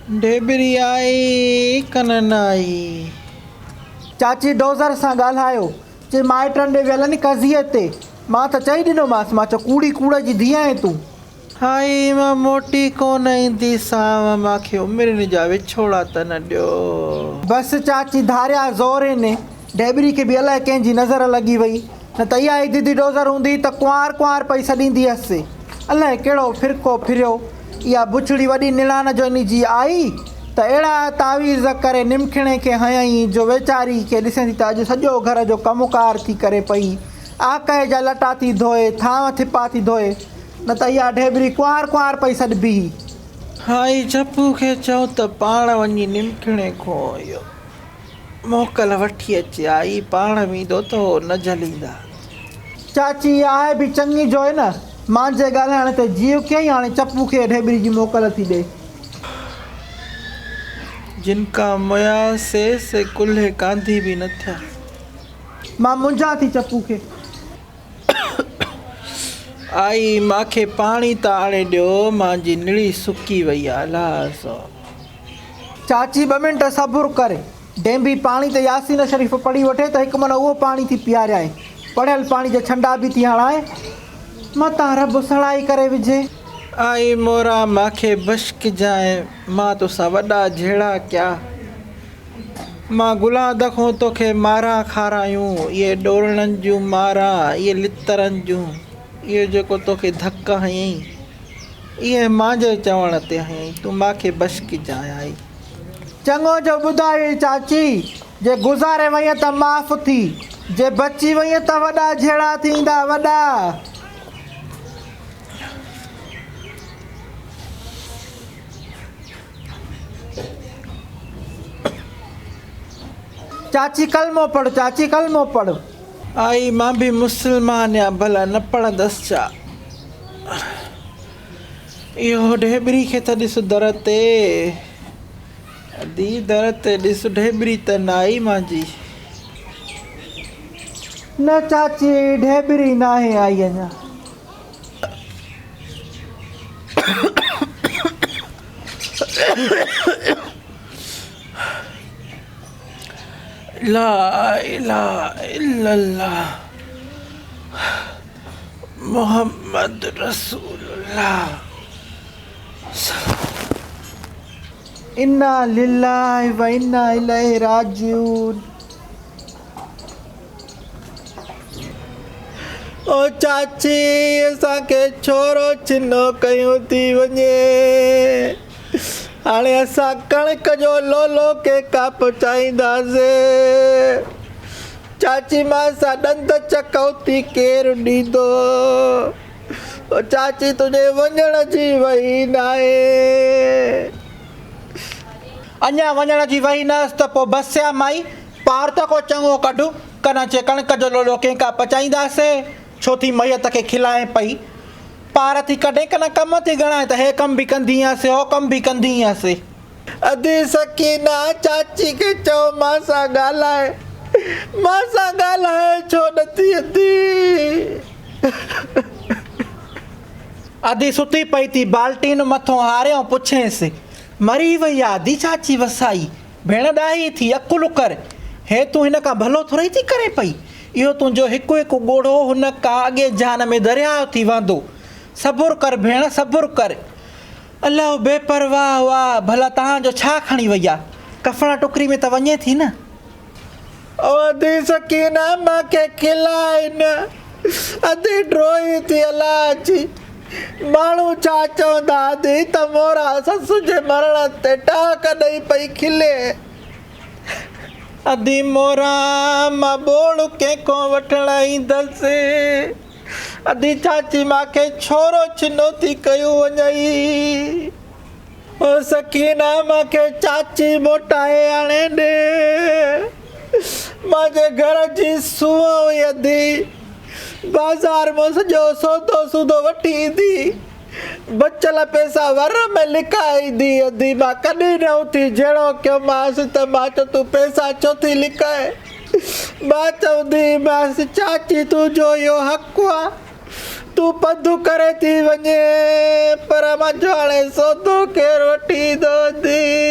ڍيٻري آئي ڪن نه آئي. چاچي ڊوزر سان ڳالهايو، چي مائٽن ڏي ويل آهن قضيي تي. مان ته چئي ڏنومانس، مان چيو ڪوڙي ڪوڙ جي ڌيء آهين تون. هائي مان موٽي ڪونه اينديسانو، مان کي عمرين جا وڇوڙا ته نه ڏيو. بس چاچي ڌاريا زورين، ڍيٻري کي به الائي ڪنهن جي نظر لڳي وئي، نه ته اها ئي ديدي ڊوزر هوندي ته ڪنوار ڪنوار پئي سڏيندي هيس. الائي ڪهڙو فرقو ڦريو. اها بڇڙي وڏي نڻان جو انهي جي آئي ته اهڙا تعويذ ڪري نمکڻي کي هنيائين جو ويچاري کي ڏسين ٿي ته اڄ سڄو گهر جو ڪم ڪار ٿي ڪري پئي. آڪهه جا لٽا ٿي ڌوئي، ٿانء ٿپا ٿي ڌوئي. نه ته اها ڍيٻري ڪنوار ڪنوار پئي سڏبي هئي. هائي چپو کي چئو ته پاڻ وڃي نمکڻي کان اهو موڪل وٺي اچي. آئي پاڻ ويندو ته هو نه جهليندا. چاچي آهي به چڱي جوء نه، مانجهي ڳالهائڻ تي جيء ڪيائين، هاڻي چپو کي ڍيٻري جي موڪل ٿي ڏئي. جن کان مئا سي، سي ڪلهي ڪانڌي به نه ٿيا. مان منجهان ٿي چپو کي. آئي مانکي پاڻي ته آڻي ڏيو، مانجي نڙي سڪي وئي آ. الله سو. چاچي ٻه منٽ صبر ڪر. ڊينڀي پاڻي تي ياسين شريف پڙهي وٺي ته هڪ من اهو پاڻي ٿي پياريانء. پڙهيل پاڻي جا ڇنڊا به ٿي هڻانء. متان رب سڻائي ڪري وجهي. آئي مورا مانکي بخش ڪجانء، مان توسان وڏا جهيڙا ڪيا. مان گلان دکون توکي ماران کارايون، اهي ڏورڻن جون ماران، اهي لترن جون، اهو جيڪو توکي ڌڪ هنيائين، اهي مانجي چوڻ تي هنيائين، تون ماکي بخش ڪجانء آئي. چڱو جو ٻڌايئي چاچي، جي گذاري وئين ته معاف ٿي، جي بچي وئين ته وڏا جهيڙا ٿيندا، وڏا. چاچي ڪلمو پڙھ چاچي ڪلمو پڙھ. آئي مان به مسلمان آهيان ڀلا نه پڙهندس ڇا. اهو ڍيٻري کي ته ڏس در تي. ادي در تي ڏس ڍيٻري ته نه آئي مانجي. نه چاچي ڍيٻري ناهي آئي اڃا. لا اله الا الله محمد رسول الله. انا لله و انا اليه راجعون. او چاچي اسان کي ڇورو ڇنو ڪيون ٿي وڃي هاڻي اسان ڪڻڪ جو لولو ڪنهن کان پچائينداسي چاچي مان سان ڏند چڪوتي ڪير ڏيندو او چاچي تنهنجي وڃڻ جي وهي ناهي. اڃا وڃڻ جي وهي نه هيس ته پوء بس يا مائي پار ته ڪو چڱو ڪڍ، ڪنھن چي ڪڻڪ جو لولو ڪنھن ڪا پچائينداسي، ڇو ٿي ميت کي کلائين پئي. پار ٿي ڪڍين ڪنھن ڪم ٿي ڳڻائين ته ھي ڪم به ڪندينس، ھو ڪم به ڪندينس. ادي سڪينه چاچي کي چئو مان سان ڳالهائي، مان سان ڳالهائي ڇو نٿي ادي. ادي ستي پئي ٿي، بالٽين مٿو ھاري ۽ پڇينس، مري وئي آ ادي چاچي وسائي؟ ڀيڻ ڏاهي ٿي، عقل ڪر، هي تون هن کان ڀلو ٿورئي ٿي ڪرين پئي؟ اهو تنهنجو هڪ هڪ ڳوڙهو هن کان اڳئين جهان ۾ درياهه ٿي وهندو. صبر ڪر ڀيڻ، صبر ڪر. الهه بي پرواهه آ، ڀلا توهان جو ڇا کڻي وئي آ؟ ڪفڻ ٽڪري ۾ ته وڃي ٿي نه. او ادي سڪينه مان کي کلائي نه ادي ڊوهي ٿي الا اچي ماڻهو ڇا چوندا ادي ته مورا سس جي مرڻ تي ٽهڪ ڏئي پئي کلي. ادي مورا مان ٻوڙ ڪنهن کان وٺڻ ايندس ادي چاچي مان کي ڇورو ڇنو ٿي ڪيو وڃئي. او سڪينه مان کي چاچي موٽائي آڻي ڏي. مانجي گهر جي سونهن هئي ادي. بازار مان سڄو سودو سودو وٺي ايندي. بچيل پئسا ور ۾ لڪائي ايندي. ادي مان ڪڏهن نه اٿي جهيڙو ڪيومانس ته مان چيو تون پئسا ڇو ٿي لڪائين. مان چوندي هيمانس چاچي تنهنجو اهو حق آ. تون پنڌ ڪري ٿي وڃين پر منهنجو هاڻي سودو ڪير وٺي ايندو ادي.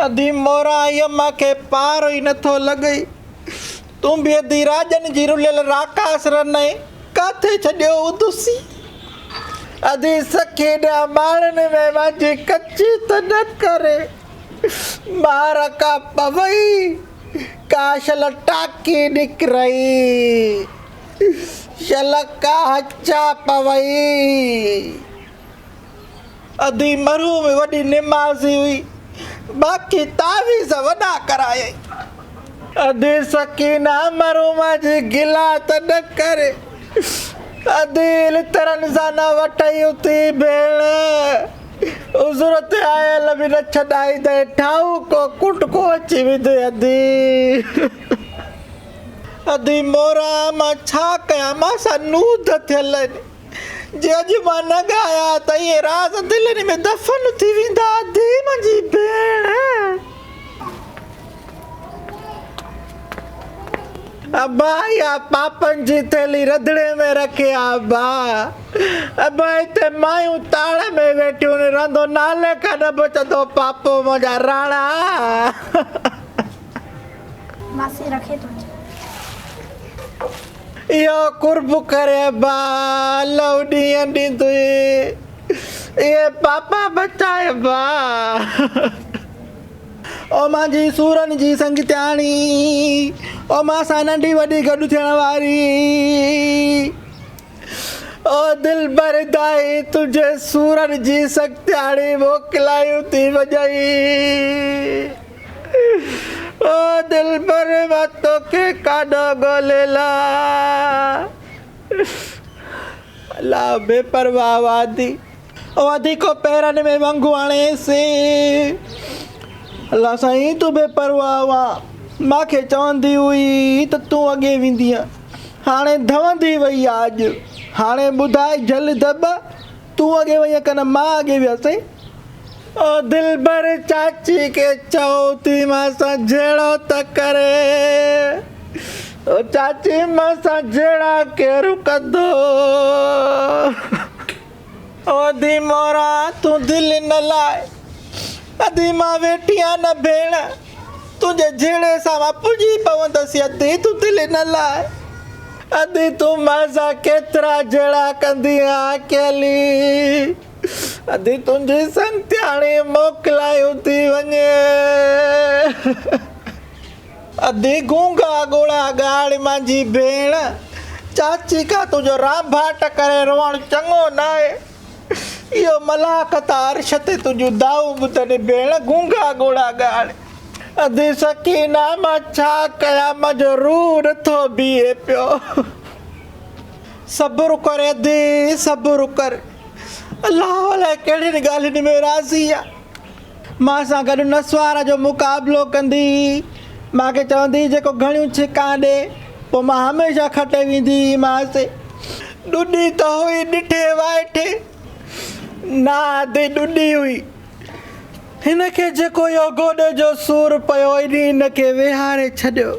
ادي مورا اهو مان کي پار ئي نٿو لڳئي. تون به ادي راڄن جي رليل راڪاس رنئي ڪاٿي ڇڏيو هوندس. ادي سکي ڏيان ماڻهن ۾ مانجي ڪچي ته نه ڪري. مار ڪا پوئي، ڪا شل ٽاڪي نڪرئي. شل ڪا هچا پوئي. ادي مرحوم وڏي نمازي هئي، باقي تعويذ وڏا ڪرايائين. ادي سڪينه مرحومه جي گلا ته نه ڪري. ادي لترن سان نه وٺئي اٿي ڀيڻ. عذر تي آيل به نه ڇڏائيندئي، ٺاهوڪو ڪٽڪو اچي ويندئي ادي. ادي مورا مان ڇا ڪيان، مان سان نود ٿيل آهن. جي اڄ مان نه ڳايا ته اهي راز دلين ۾ دفن ٿي ويندا ادي منهنجي ڀيڻ. ابا اها پاپن جي ٿيلهي رڌڻي ۾ رکي آ ابا. ابا هتي مايون تاڙ ۾ ويٺيون آهن رندو نالي کان نه بچندو پاپو منهنجا راڻا. ماسي رکي ٿو اچان. اهو قرب ڪري ابا لئو ڏينهن ڏيندوئي اهي پاپا بچائي ابا. او مانجي سورن جي سنگتياڻي او مان سان ننڍي وڏي گڏ ٿيڻ واري او دلبر دائي تنهنجي سورن جي سنگتياڻي موڪلايون ٿي وڃئي. او دلبر مان توکي ڪاڏو ڳولي لهان. الله بي پرواهه وادي او وڌيڪ پيرن ۾ ونگ هڻيس. الله سائين تون بي پرواهه آن. مان کي چوندي هئي ته تون اڳي ويندينء. هاڻي ڌوندي وئي آ اڄ. هاڻي ٻڌاء جهل ڌٻ تون اڳي وئين ڪن مان اڳي ويس. او دلبر چاچي کي چئو ٿي مان سان جهيڙو ته ڪري. او چاچي مان سان جهيڙا ڪير ڪندو. او ادي مورا تون دل نه لاء. ادي مان ويٺي آهيان نه ڀيڻ. تنهنجي جهيڙي سان مان پڄي پوندس ادي تون دل نه لاء. ادي تون مان سان ڪيترا جهيڙا ڪندي آن اڪيلي. ادي تنهنجي سنگتياڻي موڪلايون ٿي وڃي. ادي گونگا ڳوڙها ڳاڙ مانجي ڀيڻ. چاچي کان تنهنجو رانڀاٽ ڪري روئڻ چڱو ناهي. اهو ملاڪ ٿا عرش تي تنهنجون دانهون ٻڌن ڀيڻ گونگا ڳوڙها ڳاڙ. ادي سڪينه مان ڇا ڪيان منهنجو روح نٿو بيهي پيو. صبر ڪر ادي صبر ڪر. الله الائي ڪهڙين ڳالهين ۾ راضي آ. مان سان گڏ نسوار جو مقابلو ڪندي هئي. مان کي چوندي هئي جيڪو گهڻيون ڇڪان ڏي پوء مان هميشه کٽي ويندي هئيمانس. ڏڏي ته هئي ڏٺي وائٺي. نه ادي ڏڏي هئي. هن کي جيڪو اهو گوڏي جو سور پيو انهي هن کي ويهاري ڇڏيو.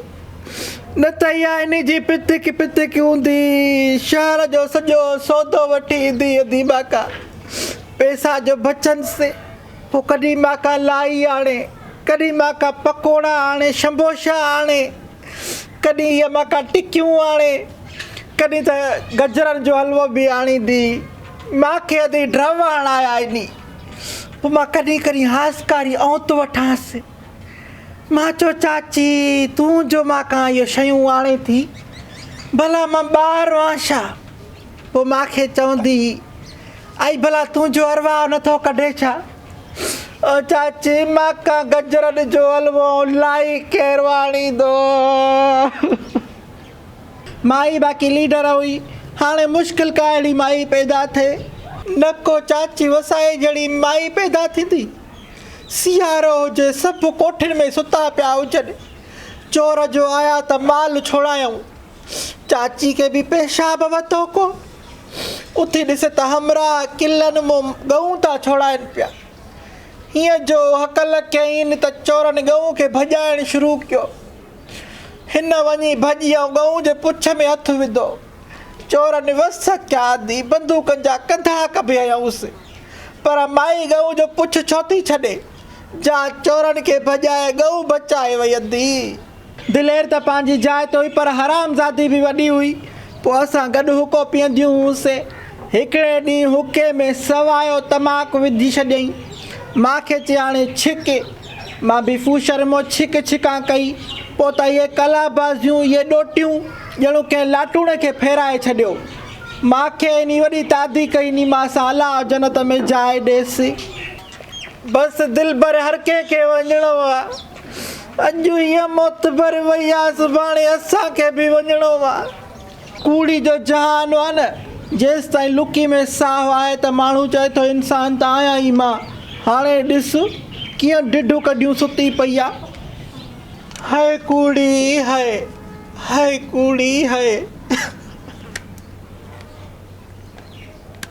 نه ته اها انهي جي پتڪ پتڪ هوندي شهر جو سڄو سودو وٺي ايندي ادي ماڪا پئسا جو بچنس پوء ڪڏهن ماڪا لائي آڻي ڪڏهن ماڪا پڪوڙا آڻي شمبوشا آڻي ڪڏهن هيء ماڪا ٽڪيون آڻي ڪڏهن ته گجرن جو حلوو به آڻيندي ماکي ادي ڊرو هڻايا انهي پوء مان ڪڏهن ڪڏهن هاسڪاري اونت وٺانس. مان چيو چاچي تون جو مان کان اهي شيون آڻين ٿي ڀلا مان ٻار هئان ڇا؟ پوء مان کي چوندي هئي ائي ڀلا تنهنجو ارواح نٿو ڪڍي ڇا؟ او چاچي مان کان گجرن جو حلوو ۽ لائي ڪير آڻيندو؟ مائي باقي ليڊر هئي. هاڻي مشڪل ڪا اهڙي مائي پيدا ٿئي. نه ڪو چاچي وسائي جهڙي مائي پيدا ٿيندي. سيارو هجي سڀ ڪوٺين ۾ ستا پيا هجن. چور جو آيا ته مال ڇوڙايائون. چاچي کي به پيشاب وتو ڪو. اٿي ڏس ته همراهه قلعن مون ڳئون ٿا ڇوڙائين پيا. هيئن جو هڪل ڪيائين ته چورن ڳئون کي ڀڄائڻ شروع ڪيو. هن وڃي ڀڄي ۽ ڳئون جي پڇ ۾ هٿ وڌو. چورن وس ڪيا ادي بندوقن جا ڪنڌا ڪڀي هنيائونس. پر مائي ڳئون جو پڇ ڇو ٿي ڇڏي؟ جا چورن کي ڀڄائي ڳئون بچائي وئي ادي. دلير ته پنهنجي جاء تي هئي پر حرامزادي به وڏي هئي. پوء اسان گڏ حقو پيئنديون هيونسين. هڪڙي ڏينهن حقي ۾ سوايو تماڪ وجهي ڇڏيائين. مان کي چيائين ڇڪ. مان به ڦوشر مون ڇڪ ڇڪان ڪئي. پوء ته اهي ڪلابازيون، اهي ڏوٽيون ڄڻو ڪنهن لاٽوڻي کي ڦيرائي ڇڏيو. مان کي انهي وڏي تعدي ڪئي انهي مان سان الله جنت ۾ جاء ڏيس. بس دلبر هر ڪنهن کي وڃڻو آ. اڄ هيء معتبر وئي آ سڀاڻي اسان کي به وڃڻو آ. ڪوڙي جو جهان آ نه جيستائين لڪي ۾ ساهه آهي ته ماڻهو چئي ٿو انسان ته آهيان ئي مان. هاڻي ڏس ڪيئن ڊڍون ڪڍيون ستي پئي آ. هئي ڪوڙي هئي، هئي ڪوڙي هئي.